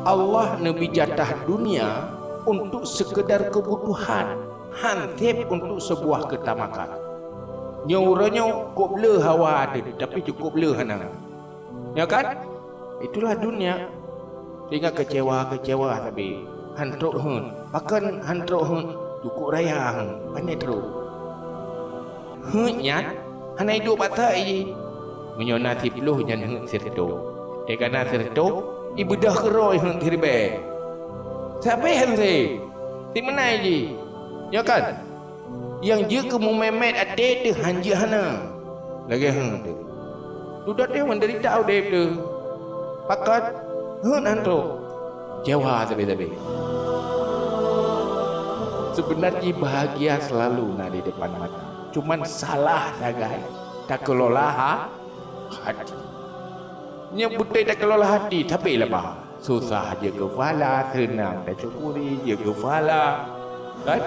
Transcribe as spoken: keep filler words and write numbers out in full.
Allah neubri jatah dunia untuk sekedar kebutuhan, han sép untuk sebuah keutamakan. Nyoe uroe nyoe kok bleu hawa teuh, tapi cukôp le hana. Ya kan? Itulah dunia. Sehingga kecewa-kecewa sabe. Han trok heuet. Pakon han trok heuet? Cukôp raya heuet. Pandai trok. Heuet nyan hana iduek bak that jih. Meunyoe na siploh nyan heuet sireutôh. Teuka na sireutôh, ibeudôh keurôi heuet siribèe. Sabe han sép. Simeunan jih. Nyoe kan? Nyang jeuet keu mumèt-mèt até teuh han jeuet hana. Lagèe heuet teuh. Dudoe teuh meudeurita udép teuh. Pakon? Heuet han trok. Kecewa sabe-sabe. Sebenar jih bahagia selalu na di depan mata. Cuman salah sagai takeulola ha-, hati. Nyoe beutôi takeulola hati, tapi leubeh susah jeuet keu pahala, seunang tasyukuri jeuet keu pahala. Kan?